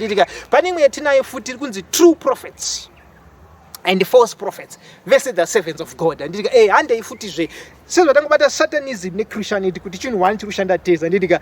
Nditika pane imwe yatinayo futi iri kunzi true prophets and false prophets vese the servants of God. Handitika handei futi zve sezvatangobata satanism nechristianity kuti chinhu one chiri kushanda tese. Handitika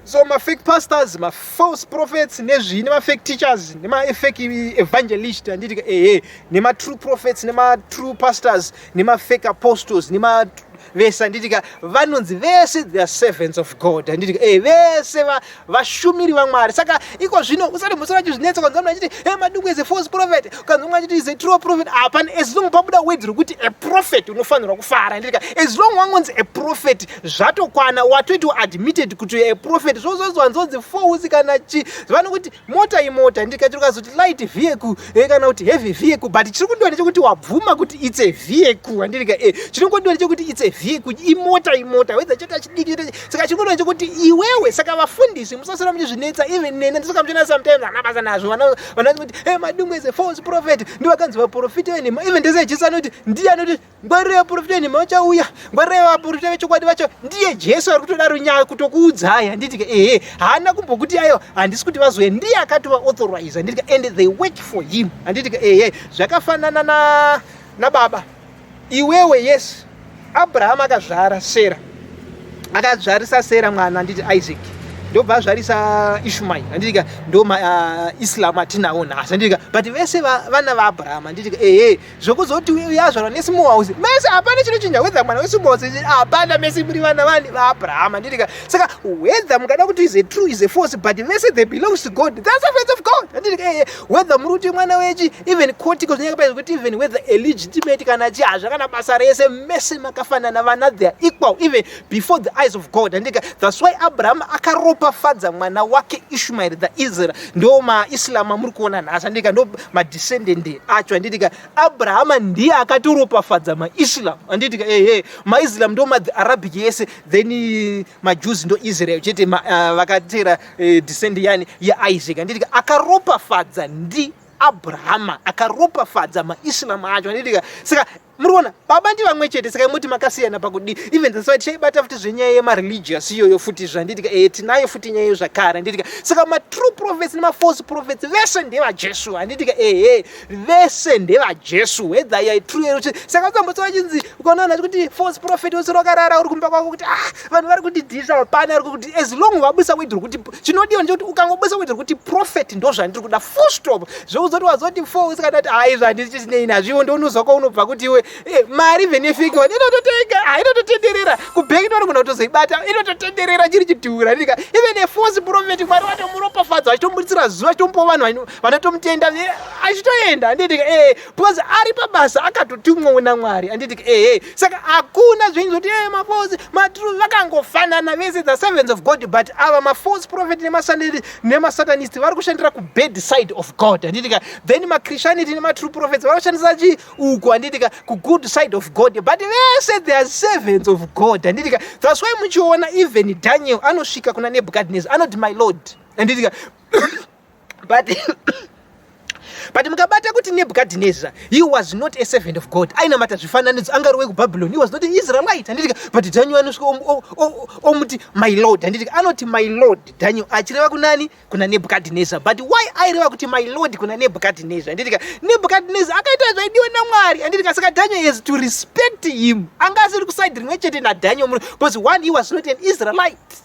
so mafake pastors, mafalse prophets, nezvii, nemafake teachers, nemafake evangelist. Handitika ehe, nematrue prophets, nematrue pastors, nemafake apostles, nema vese. Handitika vanonzi vese they are servants of God. Handitika vese vashumiri vaMwari. Saka iko zvino usati musoro achizvinetsa kanzwa munhu achiti, "E, Madungwe is a false prophet," kanzwa mumwe achiti is a true prophet. Hapana, as long pabuda word rekuti a prophet, unofanirwa kufara. Handitika as long wangonzi a prophet, zvatokwana, watoitwa admitted kuti a prophet. Zvozozwanzonzi false kana chi vanokuti mota imota. Handika chirikazoti light vehicle kana kuti heavy vehicle, but chiri kundiwa ndechekuti wabvuma kuti it's a vehicle. Handitika chinongodiwa ndechekuti it's a vehicle, imota imota, whether chota chidiki. Saka chiri kundiwa ndechekuti iwewe. Saka vafundisi, musasara muchizvinetsa. Even nene ndisaka muchiona sometimes hana basa nazvo. Vana kuti, "E, Madungwe is a false prophet," ndivakanzi vaprofita venhema. Even ndese Jesu anoti, ndiye anoti, "Ngwarira vaprofita venhema vachauya, ngwarira vaprofita vechokwadi vacho." Ndiye Jesu ari kutodaro nyaya kutokuudzai. Handitika ehe, haana kumbokuti aiwa, handisi kuti vazouya. Ndiye akatova-authorize. Handitika and they work for him. Handitika ehe, zvakafanana nababa iwewe. Yes, Abraham akazvara Sera, akazvarisa Sera mwana, handiti, Isaac, ndobva azvarisa Ishmael. Handitika ndo Islam atinawo nhasi. Handitika but vese vana vaAbraham. Handitika ehe, zvokuzoti yazvarwa nesmall house, mese hapana chinochinja. Whether mwana wesmall house, hapana, mese muri vana vani? VaAbraham. Handitika saka whether mukada kuti is a true, is a false, but vese they belongs to God, that's servants of God. Handitika ehe, whether muri kuti mwana wechi, even kotiko zvinyaka kuti even whether illegitimate kana chi, hazvakana basa rese, mese makafanana. Vana, they are equal even before the eyes of God. Handika that's why Abraham akaropafadza mwana wake Ishmael, the Israel, ndo maIslam amuri kuona nhasi. Handika ndo madescendant acho. Handitika Abrahama ndiye akatoropafadza maIslam. Handitika ehe, maIslam ndo maArabic yese, then maJews ndo Israel chete, vakatera descend yani yaIsaac. Handitika akaropafadza ndi Abrahama, akaropafadza maIslam acho. Handitika saka muri kuona baba ndi vamwe chete, saka imuti makasiyana pakudi? Even that's why tichaibata futi zvenyaya yemareligious iyoyo futi. Zvanditika tinayo futi nyaya iyo zvakare. Handitika saka matrue prophets nemafalse prophets vese ndevaJesu. Handitika ehe, vese ndevaJesu, whether ya true. Saka usambotsova chinzi ukaona kuti false prophet, usiri wakarara uri kumba kwako kuti, "Ah, vanhu vari kundidhisa." Hapana ari kuti. As long vabusa word rekuti, chinodiwa ndechekuti ukangobudisa word rekuti prophet, ndo zvandiri kuda, full stop. Zvekuzoti wazoti false kana kuti hai, zvandichinei nazvo. Ndonozwa kwaunobva kuti iwe mari benefit inototenga, inototenderera kubhengi, inogona kutozoibata, inototenderera chiri chidhura. Ndika even a false prophet, Mwari vatomuropafadza, vachitomuritsira zuva, achitomupa vanhu vanotomutenda, achitoenda. Handitika because ari pabasa, akatotumwawo naMwari. Handitika ehe, saka hakuna zvinhu zvokuti mafalse, matrue, vakangofanana vese, the servants of God. But ava mafalse prophet nemasatanist vari kushandira kubad side of God. Handitika then machristianity nematrue prophets vari kushandisa chi uku. Handitika kugood side of God, but vese they are servants of God. Handitika that's why muchiona even Daniel anosvika kuna Nebuchadnezzar, anoti, "My lord." Handitika but mukabata kuti Nebuchadnezzar, he was not a servant of God, ainamata zvifananidzo, angari wekuBhabhiloni, he was not an Israelite. Handitika but Daniel anosvika omuti, "My lord." Handitika anoti, "My lord," Daniel achireva kunani? Kuna Nebuchadnezzar. But why aireva kuti "my lord" kuna Nebuchadnezzar? Handitika Nebuchadnezzar akaita zvaidiwa naMwari. Handitika saka Daniel has to respect him. Anga asiri kuside rimwe chete naDaniel because one, he was not an Israelite.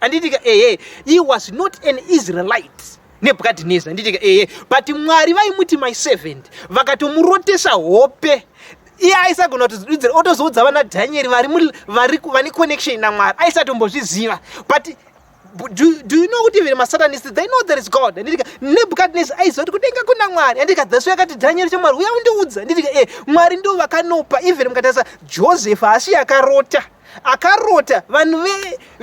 Handitika ehe, he was not an Israelite, Nebhukadhineza. Handitika ehe, but Mwari vaimuti "my servant", vakatomurotesa hope. Iye aisagona kutozidudzira, otozoudza vana Dhanieri vari vane connection naMwari, aisatombozviziva. But do you know kuti even masatanist, they know there is God? Handitika Nebhukadhineza aiziva kuti kudenga kuna Mwari. Handitika that's why akati, "Dhanieri chamwari, uya undiudza." Handitika Mwari ndo vakanopa. Even mukatarisa Joseph, asi akarota, akarota vanhu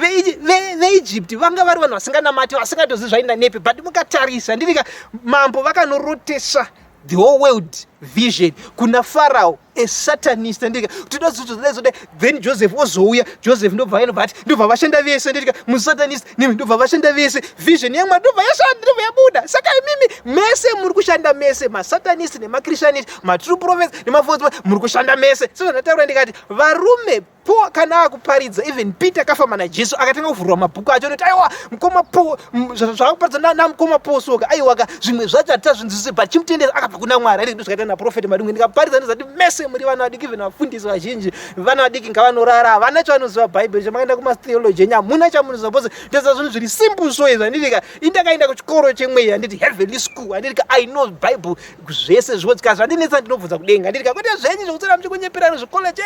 veEgypt vanga vari vanhu vasinganamati, vasingatozivi zvaenda nepi. But mukatarisa, handitika mambo vakanorotesa the whole world vision kuna Farao, a satanist. Handika kuti then Joseph ozouya, Joseph ndobva ainobva ati, ndobva vashanda vese. Handitika musatanist nemi ndobva vashanda vese, vision yaMwari ndobva yashanda, ndobva yabuda. Saka imimi mese muri kushanda mese, masatanist nemachristianist, matrue prophets nemafalse, muri kushanda mese. Sezvandataura ndikati varume Paul kana akuparidza, even Peter akafamba naJesu, akatanga kuvhurwa mabhuku acho, anoti, "Aiwa, mukoma Paul, zvakakuparidza namukoma Paul soka, aiwaka, zvimwe zvacho hatitazvinzwisisi, but chimutendera, akabva kuna Mwari." Anditi zvakaita naProphet Madungwe. Ndikaparidza ndizati mese muri vana vadiki, even vafundisi vazhinji vana vadiki, ngavanorara, havana chavanoziva Bhaibheri. Chamakaenda kumatheology enyu, hamuna chamunoziva, because ndoziva zvinhu zviri simple. So izvi, handitika, indakaenda kuchikoro chemweya, handiti, heavenly school, handitika, I know Bible zvese zvotsika. Zvandinetsa ndinobvunza kudenga, handitika, kwete zvenyu zvokutsara muchikunyeperana zvicollege,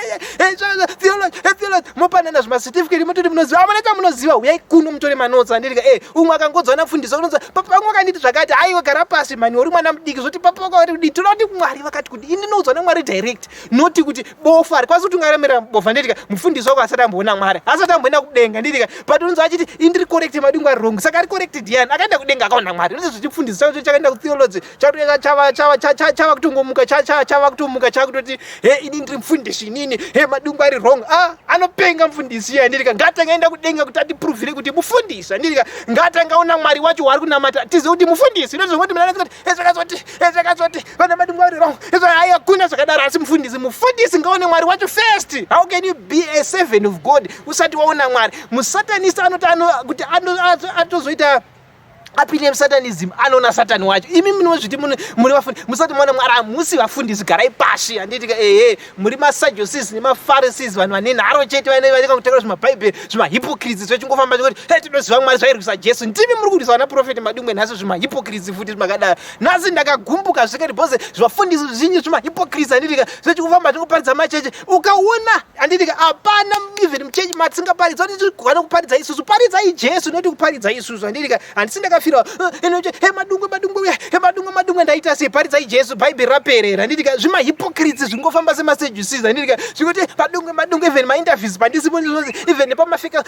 theology, theology, mopanana zvimacertificate, mototi munoziva. Hamuna chamunoziva. Uyai kuno mutore manotes, handitika. Umwe akangodzwa nafundisa unonza, "Papa vangu vakanditi zvakati." Aiwa, gara pasi mani, uri mwana mudiki. Zoti papa vakati kudii? Toda kuti Mwari vakati kudii? Ini ndinoudzwa naMwari direct, noti kuti bofa harikwanisi kuti ungaramira bofa, nditika. Mufundisi wako asati amboona Mwari, asati amboenda kudenga, nditika, but unonzwa achiti, "Indiri correct, Madungwe ari wrong." Saka ari correct ndiani? Akaenda kudenga akaona Mwari. Ndizvo zvichifundisi chacho chakaenda kutheology, chava kutongomuka, chava kutomuka, chakutoti, "He, ini ndiri mufundisi inini, he, Madungwe ari wrong." Ah, anopenga mufundisi iye, anditika. Ngatangaenda kudenga kuti atiprovire kuti mufundisi, anditika. Ngatangaona Mwari wacho waari kunamata, tizive kuti mufundisi. Inozvongoti munhu zvakazoti, zvakazoti vana Madungwe vari wrong. Hai, hakuna zvakadaro. Asi mufundisi ngaone Mwari wacho first. How can you be a servant of God usati waona Mwari? Musatanist anoti kuti atozoita apinde musatanism, anoona Satani wacho. Imi munozviti muri vafundi, musati maona Mwari, hamusi vafundisi. Garai pashi, handitika. Ehe, muri maSadducees nemaPharisees, vanhu vane nharo chete, vanenge kutakura zvimabhaibheri, zvimahypocrites, zvechingofamba chingoti, "He, tinoziva Mwari." Zvairwisa Jesu. Ndimi muri kurwisa vana Prophet Madungwe nhasi, zvimahypocrites futi zvimakadaro. Nhasi ndakagumbuka zvikati bhose zvivafundisi zvizhinji zvimahypocrites, handitika, zvechikufamba chingoparidza macheche. Ukaona, handitika, hapana even muchechi matsingaparidza vana kuparidza isusu. Paridzai Jesu, noti kuparidza isusu, handitika. Handisi ndakafira he Madungwe, Madungwe, he Madungwe, Madungwe, ndaita sei? Paridzai Jesu, Bhaibheri raperera, handitika. Zvimahypocrites zvingofamba semaSadducees, handitika, zvingoti Madungwe, Madungwe. Even mainterviews pandisipo, even nepamafeka,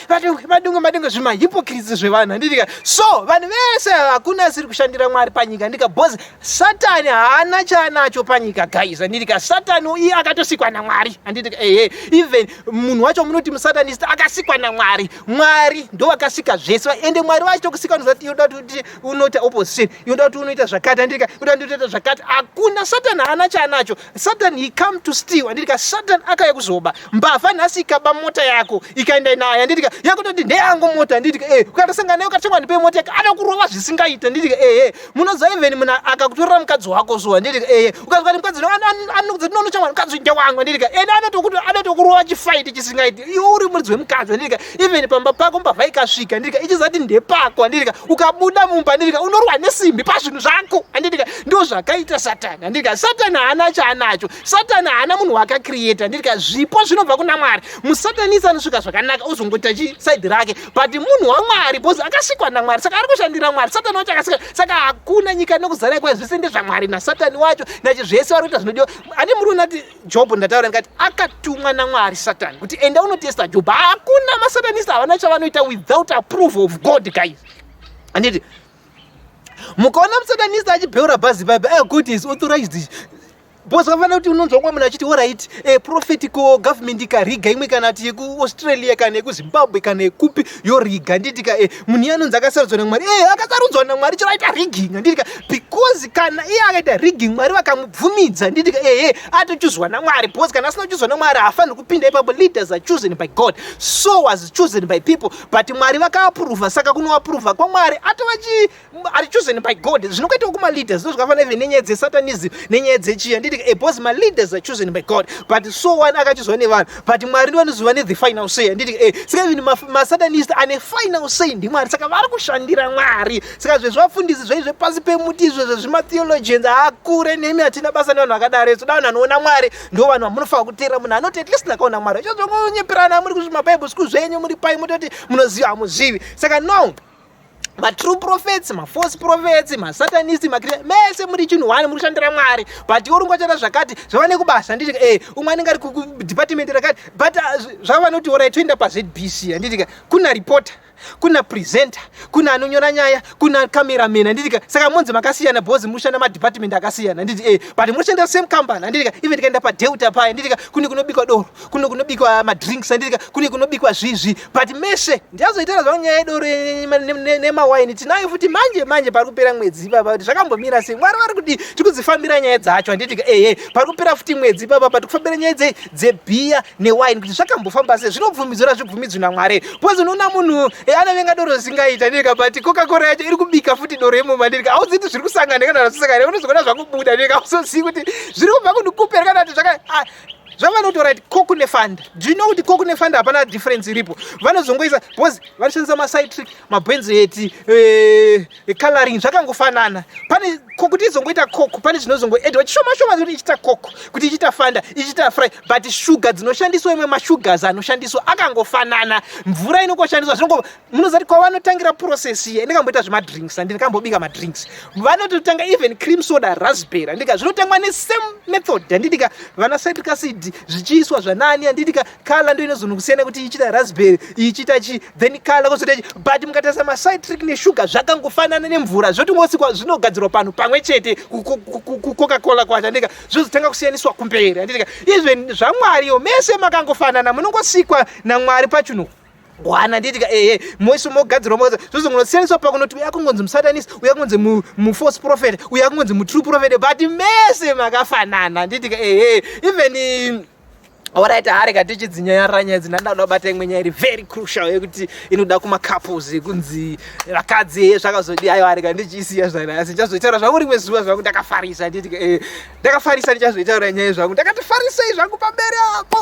Madungwe, Madungwe, Madungwe, zvimahypocrites zvevanhu, handitika. So vanhu vese hakuna asiri kushandira Mwari panyika, handika, because Satani haana chaanacho panyika, guys, handitika. Satani iye akatosikwa naMwari, handitika. Ehe, even munhu wacho munoti musatanist akasikwa naMwari. Mwari ndo vakasika zvese, ende Mwari vachitokusika nozati yoda kuti unoita opposition, yoda kuti unoita zvakati, handitika, yoda kuti unoita zvakati. Hakuna, Satani haana chaanacho. Satan, he come to steal, handitika. Satan akauya kuzoba. Mbavha nhasi ikaba mota yako, ikaenda nayo, handitika, yakutoti ndeyangu mota, handitika. Ukatosangana nayo, ukatengwa, "Ndipe mota yako," anokurova zvisingaita, handitika. Ehe, munoziva, even munhu akakutorera mukadzi wako so, handitika, ehe, ukazwa kuti mukadzi anonochangwa, "Mukadzi ndewangu," handitika, ende anotokurova chifight chisingaiti, iwe uri muridzi wemukadzi, handitika. Even pamba pako mbavha ikasvika, handitika, ichizati ndepako, handitika, ukabuda mumba, handitika, unorwa nesimbi pazvinhu zvako, handitika. Ndo zvakaita Satani, handitika. Satani haana chaanacho. Satani haana munhu waakacreata, handitika. Zvipo zvinobva kuna Mwari. Musatanisi anosvika zvakanaka, ozongoita chiside rake, but munhu waMwari, because akasikwa naMwari, saka ari kushandira Mwari. Satani wacho akasika, saka hakuna nyika nokuzara kwayo, zvese ndezvaMwari. Nasatani wacho nachi zvese vari kuita zvinodiwa. Ane muri unati Jobho, ndataura ndikati akatumwa naMwari Satani kuti enda unotesta Jobho. Hakuna, masatanist havana chavanoita without approval of God, guys, handiti? Mukaona musatanist achibheura bhazi bhaibhi, God is authorized, because vafana kuti unonzwa mumwe munhu achiti, "Alright, prophet, ko government ikariga imwe, kana kuti yekuAustralia, kana yekuZimbabwe, kana yekupi, yoriga?" Nditika, munhu iye anonzi akasarudzwa naMwari. Akasarudzwa naMwari chero aita rigging, handitika, because kana iye akaita rigging, Mwari vakamubvumidza, nditika. Ehe, atochuzwa naMwari, because kana asina kuchuzwa naMwari haafaniri kupinda ipapo. Leaders are chosen by God. So was chosen by people, but Mwari vakaapprova. Saka kunoapprova kwaMwari, atova chi ari chosen by God. Zvinongoitawo kumaleaders, ndo zvakafanana even nenyaya dzesatanism nenyaya dzechiya, nditi, because maleaders are chosen by God, but so one akachuzwa nevanhu, but Mwari ndivo vanozova nethe final say, handiti? Saka even masatanist ane final say ndiMwari, saka vari kushandira Mwari. Saka zvezvavafundisi zvai zvepasi pemuti izvozvo, zvimatheologians, haakure nemi, hatina basa nevanhu vakadaro. Toda vanhu vanoona Mwari, ndo vanhu vamunofanira kuteera. Munhu anoti, "At least ndakaona Mwari." Chozongonyeperana muri kuzvimabible school zvenyu, muri pai, mutoti munoziva, hamuzivi. Saka no matrue prophets, mafalse prophets, masatanist, mese muri chinhu one, muri kushandira Mwari, but iwe uri zvakati zvava nekubasa, handiti? Umwe anenge ari kudepartment rakati, but zvava noti, "Alright, toenda paZBC," handitika, kuna reporter. Kuna presenter, kuna anonyora nyaya, kuna cameraman, handitika? Saka monzi makasiyana because mushanda madepartment akasiyana, handiti? But munoshanda same company, handitika? Even tikaenda paDelta paya, handitika, kune kunobikwa doro, kune kunobikwa madrinks, handitika, kune kunobikwa zvizvi, but meshe ndiazoitara zvangu nyaya yedoro nemawaini. Tinayo futi manje manje pari kupera mwedzi ipapa, kuti zvakambomira sei, Mwari vari kudi tikudzifambira nyaya dzacho, handitika? Ehe, pari kupera futi mwedzi ipapa pati kufambira nyaya dzebhiya newaini, kuti zvakambofamba sei, zvinobvumidzwa, zvibvumidzwi naMwari. Because unoona munhu anovenga doro zvisingaita, handitika, but Coca-Cola yacho iri kubika futi doro imomo, handitika? Hauzivi kuti zviri kusangana kana zvisangana, unozoona zvakubuda, handitika? Hauzozivi kuti zviri kubva kunhukupera kana kuti zvaka zvavanotora kuti Coke neFanta. Do you know kuti Coke neFanta hapana difference iripo? Vanozongoisa because vanoshandisa macitric, mabenzoate, coloring, zvakangofanana. Pane kuti izongoita Coke, pane zvinozongoedwa chishoma shoma kuti ichiita Coke, kuti ichiita Fanta, ichiita fry, but shuga dzinoshandiswa, imwe masugars anoshandiswa akangofanana, mvura inongoshandiswa zvinongo. Munoziva kuti kwavanotangira process iya, ndikamboita zvemadrinks, handikambobika madrinks, vanototanga even cream soda, raspberry, handika, zvinotangwa nesame method, handitika? Vana citric acid zvichiiswa zvanani, handitika? Colour ndo inozonokusiyana kuti ichiita raspberry, ichiita chi, then colour kozoita chi, but mukatarisa macitric neshuga zvakangofanana nemvura, zvotingosikwa, zvinogadzirwa panhu pamwe chete kuCoca-Cola kwacho, handika? Zvozotanga kusiyaniswa kumberi, handitika? Even zvaMwariwo mese makangofanana, munongosikwa naMwari pachinhu wana, nditika? Ehe, moisi mogadzirwa, mogadzirwa, zvozongonosiyaniswa pakunoti uya kungonzi musatanist, uya kungonzi mufalse prophet, uya kungonzi mutrue prophet, but mese makafanana, nditika? Ehe, even alright, hareka tichidzinyayarira nyaya idzi. Ndanda kuda kubata imwe nyaya iri very crucial yekuti inoda kumacouples, yekunzi vakadzi zvakazodi. Aiwa, areka ndichiisiya zvana, asi ndichazoitaura zvangu rimwe zuva zvangu. Ndakafarisa, nditi ndakafarisa, ndichazoitaura nyaya zvangu. Ndakati farisei zvangu pamberi apo.